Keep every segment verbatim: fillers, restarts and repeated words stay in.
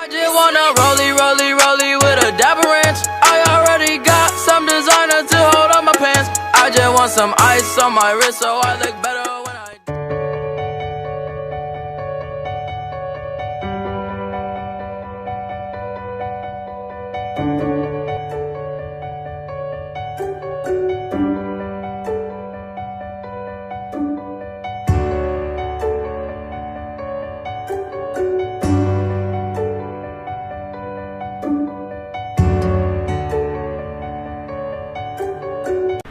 I just wanna rollie, rollie, rollie with a dapper ranch. I already got some designer to hold on my pants. I just want some ice on my wrist so I look better when I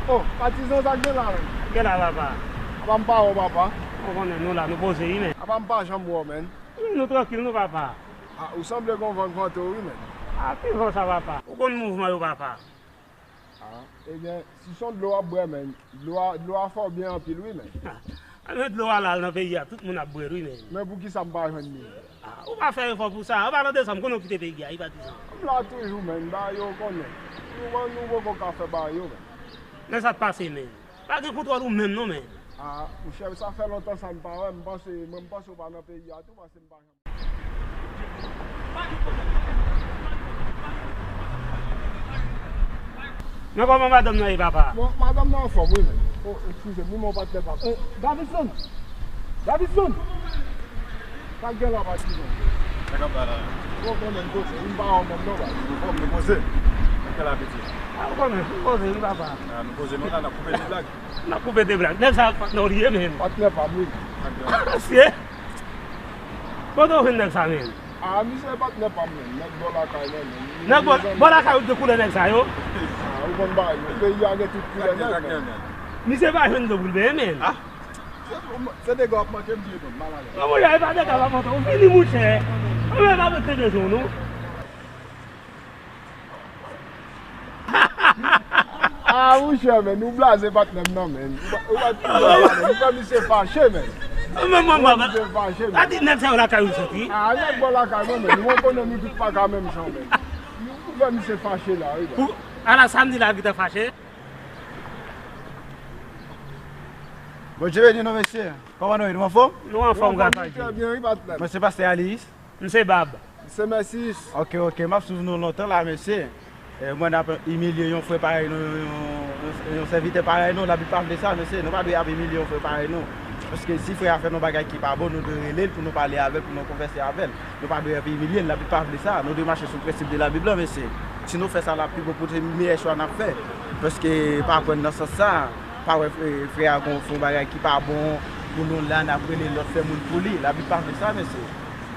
Oh, patizan, sa k gen la menm? Gen la, papa. Apa m pa wè w, papa? Ou konnen nou la, nou poze wi, men. Apa m pa janm wè w, menn? Wi, nou trankil, nou, papa. Ah, ou sanble gon van k vante w, wi, menn. Ah, ki van sa, papa? Ou konn mouvman yo, papa. Ah, ebyen, si se yon dlo w ap bwè, menn, dlo a, dlo a fè w byen anpil, wi, menn. Anben, dlo a la nan peyi a, tout moun ap bwè l, wi, menn. Men poukisa m pa jwenn li? Ah, ou pa fè efò pou sa. An palan de sa, m konnen w kite peyi a, wi, patizan. M la toujou, menn, bagay yo w konnen. Nou, nou poko ka fè bagay yo, menn. Men sa k pase, menn? Pa gen kontwòl ou menm, non, menn. Ah, monchè, sa fè lontan sa m pa wè. M panse, mwen, m panse w pa nan peyi a tou, paske m pa janm Men kòman madanm nan ye, papa? Bon, madanm nan anfòm, wi, men. Oh, eskize m, wi, mon patnè, papa. Eh, Davidson! Davidson! Sa k gen la, patizan? Sa k ap bay la? Bon, bon, men, kote? Wi, m pa wè w menm, non, baz. Nou fòm, nou poze. Nan kèl apeti? Ah, ou konnen, nou poze, wi, papa. Ah, nou poze, nou la, n ap koupe de blag. N ap koupe de blag. Nèg sa, patnè w li ye, men. Patnè pa m, wi. Patnè. Mesye! Kote w jwenn nèg sa, men? Ah, misye patnè pa m, menn. Nèg bò lakay mwen, menn. Nèg bò, bò lakay ou de koulè nèg sa yo? Ah, ou konn bagay yo. Peyi a gen tout koulè nèg, menn. Misye pa jwenn dlo pou l benyen, menn. Ah, se, se dega w ap manke m, vye nonm, malalèz. Non, monchè, e pa dega w ap manke, ou fini, monchè. Ou menm pa mete bezwen w, non. Ah, monchè, men, nou blaze patnè m nan, men. Ou pa, ou pa, ou pa, ou fè misye fache, men. Men, men, men, men. Misye fache, men. Sa di nèg sa yo lakay ou soti? Ah, nèg bò lakay mwen, men. Nou konnen nou tout pa ka menm jan, men. Nou fè misye fache la, wi, men. Pou, ala sa m di la, ki te fache? Bondye beni nou, mesye. Kòman nou ye? Nou anfòm? Nou anfòm, gras a Dye. Trè byen, wi, patnè. Mwen se pastè Alice. M se Bab. M se Mèsis. Ok, ok, m ap swiv nou lontan la, mesye. Eh, mwen n ap imilye yon frè parèy nou, yon, yon, yon sèvitè parèy nou, Labib pa vle sa, mesye. Nou pa dwe ap imilye yon frè parèy nou. Paske si frè a fè nou bagay ki pa bon, nou dwe rele l pou nou pale avè l, pou nou konvèse avè l. Nou pa dwe ap imilye l, Labib pa vle sa. Nou dwe mache sou prensip de Labib la, mesye. Si nou fè sa, l ap pi bon pou se meyè chwa n ap fè. Paske pa pran nan sans sa, pa wè frè, frè a gon fè yon bagay ki pa bon, pou nou la, n ap rele lòt fè moun pou li. Labib pa vle sa, mesye.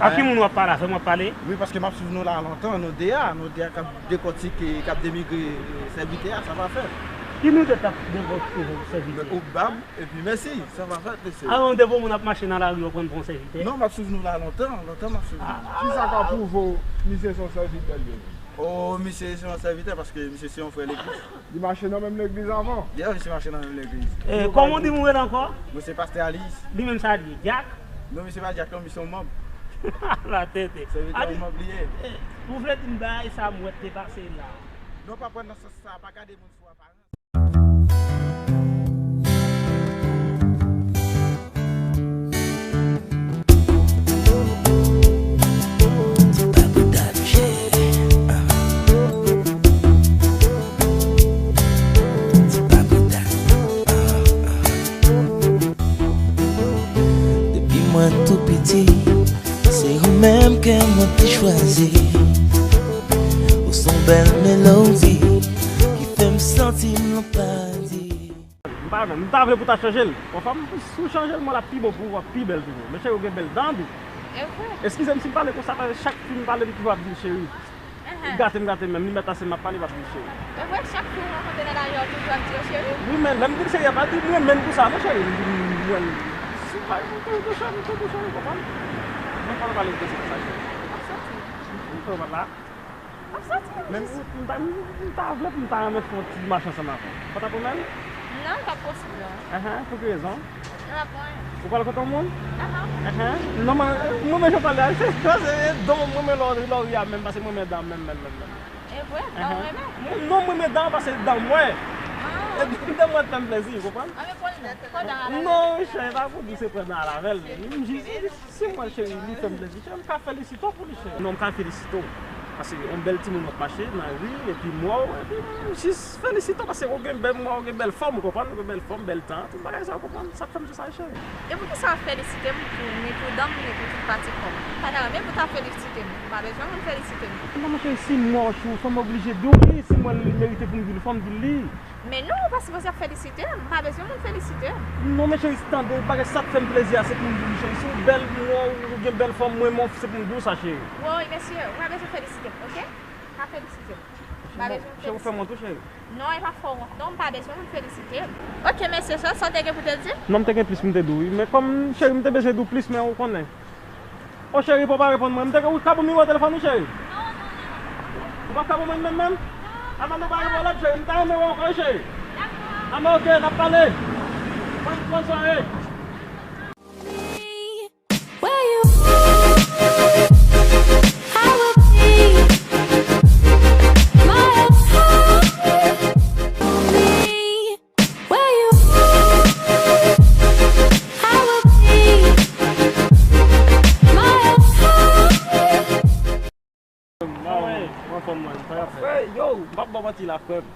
A ki moun w ap pale? Avè m w ap pale? Wi, paske m ap swiv nou la lontan, nou de a, nou de a k ap dekòtike, k ap denigre sèvitè a, sa pa fèt. Ki moun te t ap dekòtike sèvitè a? Ou Bab, epi Mèsis, sa pa fèt, mesye. Alò, depi yon moun ap mache nan lari, w ap pran pou yon sèvitè? Non, m ap swiv nou la lontan, lontan m ap swiv nou. Kisa k ap pwouve w misye se yon sèvitè l ye? Oh, misye se yon sèvitè paske misye se yon frè legliz. Li mache nan menm legliz avan? Yeah, misye mache nan menm legliz. Eh, kòman w di moun rele ankò? Mwen se pastè Alice. Li menm sa l ye, dyak? Non, misye pa dyak non, misye yon manm. La tete. Sèvitè yon manm li ye. Eh, ou vle di m bagay sa m wè te pase la? Non, pa pran nan sans sa, pa gade moun sou aparans. Depi mwen tou piti, se ou menm ke mwen te chwazi. Ou se yon bèl melodi ki fè m santi m nan paradi. M pa, m ta vle pou ta chanje l. Bon, fò m, si w chanje l, mwen, l ap pi bon pou ou, w ap pi bèl toujou. Men cheri, ou gen bèl dan tou. E vre. Eskize m si m pale konsa, paske chak fi m pale, m toujou ap di l cheri. Li gate m, gate m menm, li mèt ase m ap pale, m ap di l cheri. E vre, chak fi w rankontre nan lari a, w toujou ap di yo cheri? Wi, men lè m di l cheri, a pa di m renmen l pou sa, non, cheri. M di l mwen, si m pa, m toujou cheri, m toujou cheri, konprann? Mwen pa pale konsa, cheri. Ap soti. M konprann la. Ap soti. Men m, m ta, m ta vle pou m ta renmen fè yon ti mach ansanm avè w. Ou pa ta pran men l? Non, l p ap posib non. Enhen, pou ki rezon? L p ap pran. Ou pral kote yon moun? Enhen. Enhen. Non, mwen, mwen menm jan w pale a, se, se don mwen menm lè w, lè w ri a menm, paske mwen menm dan menm, menm, menm, menm. E vre? Dan w renmen? Non, mwen menm dan pase dan mwen. Ah. Depi m te mwen fè m plezi, ou konprann? Non, chè, e pa pou di se pran nan al avè l. M jis, si m wè l, cheri, li fè m plezi, cheri, m ka felisite w pou li, cheri. Non, m ka felisite w. Paske yon bèl timoun w ap mache nan ri, epi m wè w, epi m jis felisite w, paske ou gen bèl, m wè w gen bèl fòm, ou konprann, ou gen bèl fòm, bèl tan, tout bagay sa, ou konprann, sa k fè m di sa, cheri. E poukisa w ap felisite m pou, ni pou dan m, ni pou tout pati kò m? M pa ta renmen pou w ta felisite m. M pa bezwen moun felisite m. Non, monchè, si m wè w chou, fò m oblije di w li. Si m wè l merite pou m di l, fò m di l li. Men non, ou pa sipoze ap felisite m. M pa bezwen moun felisite m. Non, men cheri, tande, bagay sa k fè m plezi a, se pou m di w li, cheri. Si w bèl, m wè w, ou gen bèl fòm, mwen, mwen, se pou m di w sa, cheri. Woy, mesye, ou pa bezwen felisite m, oke? Pa felisite m. M pa bezwen moun felisite m. Cheri, ou fè m wont tou, cheri. Non, e pa fè w wont non, m pa bezwen moun felisite m. Oke, mesye, sa, sa w te gen pou te di? Non, m te gen plis pou m te di w, wi. Men kòm, cheri, m te bezwen di w plis, men ou konnen. O, cheri, pa w pa reponn mwen. M te gen, ou ka ban m nimewo telefòn ou, cheri? Ou p ap ka ban mwen menm, menm? A, mande w pa reponn lòt, cheri. M ta renmen wè w ankò, wi, cheri. A, men oke, n ap pale. Bòn, bòn sware. Where you are, I will be. My heart on me. Where you are, I will be. My heart. Mwen, mwen anfòm, mwen, sa y ap fèt? Frè, yo, m p ap ba w manti la, frè m.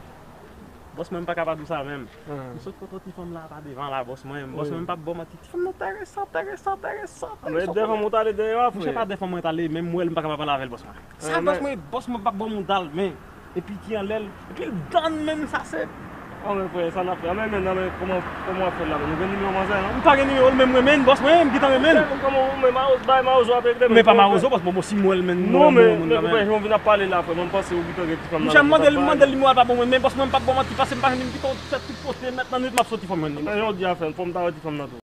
Bòs mwen, m pa ka pa di w sa menm. M sot kote ti fanm la pa devan la, bòs mwen. Bòs mwen, m p ap ba w manti. Ti fanm nan enteresan, enteresan, enteresan, enteresan. Men dèyè fanm ou t ale dèyè a, frè? Monchè, pa dèyè fanm mwen t ale, menm mwen, m pa ka pa pale avè l, bòs mwen. Sa, bòs mwen, bòs mwen p ap ba w manti, men. Epi ki anlè l, epi l dan menm sa se. Anben, frè, sa n ap fè? Anben, men, anben, kòman, kòman w ap fè l la menm? Ou gen nimewo manzè, non? M pa gen nimewo l, men m renmen l, bòs mwen, m gentan renmen l. Kòman ou menm, mawozo, bay mawozo ap regle menm. Men pa mawozo, bòs mwen, bon, si m wè l, men m renmen moun kanmenm. Non, men, men, frè, jan w vin ap pale la, frè, mwen panse ou gentan gen ti fanm nan. Monchè, m mande l, m mande l nimewo a, l pa ban mwen, men bòs mwen, m p ap ba w manti, pase m pa renmen li, m gentan fè tout kote, mèt nan nwit, m ap soti fò m jwenn li. Men, jan w di a, frè, fò m ta wè ti fanm nan tou.